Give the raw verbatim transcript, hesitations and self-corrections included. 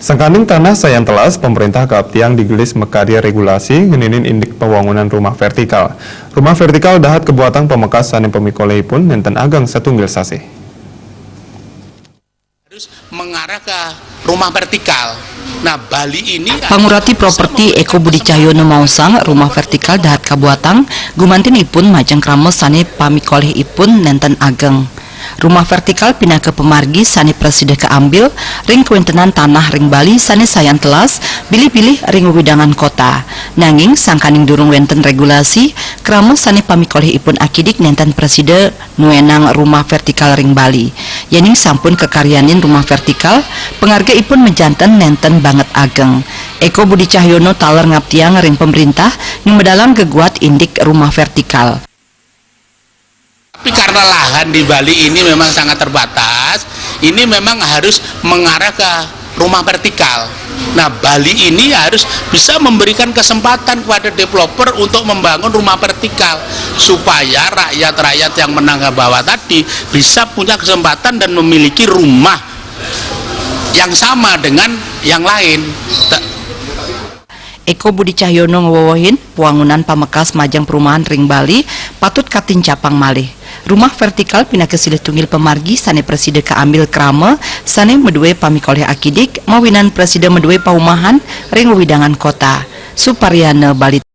Sangkaning tanah sayan telas, pemerintah kaaptiang digelis makarya regulasi ngeninin indik pawangunan rumah vertikal. Rumah vertikal dahat kabuatang pamekas sané pamikolihipun nénten ageng satunggil sasih. Harus mengarah ke rumah vertikal. Nah, Bali ini Pangurati properti Eko Budi Cahyono maosang rumah vertikal dahat kabuatang gumantin ipun majeng krama sané pamikolihipun nénten ageng. Rumah vertikal pinaka pamargi sané prasida kaambil ring kawéntenan tanah ring Bali sané sayan telas, bilih-bilih ring wewidangan kota. Nanging sangkaning durung wénten regulasi, krama sané pamikolihipun akidik nénten prasida nuénang rumah vertikal ring Bali. Yéning sampun kakaryanin rumah vertikal, pangargaipun majanten nénten banget ageng. Eko Budi Cahyono taler ngaptiang ring pamréntah ngamedalang geguat indik rumah vertikal. Tapi karena lahan di Bali ini memang sangat terbatas, ini memang harus mengarah ke rumah vertikal. Nah, Bali ini harus bisa memberikan kesempatan kepada developer untuk membangun rumah vertikal supaya rakyat-rakyat yang menengah bawah tadi bisa punya kesempatan dan memiliki rumah yang sama dengan yang lain. Eko Budi Cahyono ngewewehin pawangunan pamekas majeng perumahan ring Bali patut katincapang malih. Rumah vertikal pinaka silih tunggil pamargi sané prasida kaambil krama sané madué pamikolih akidik mawinan prasida madué paumahan ring wewidangan kota. Suparyana Bali.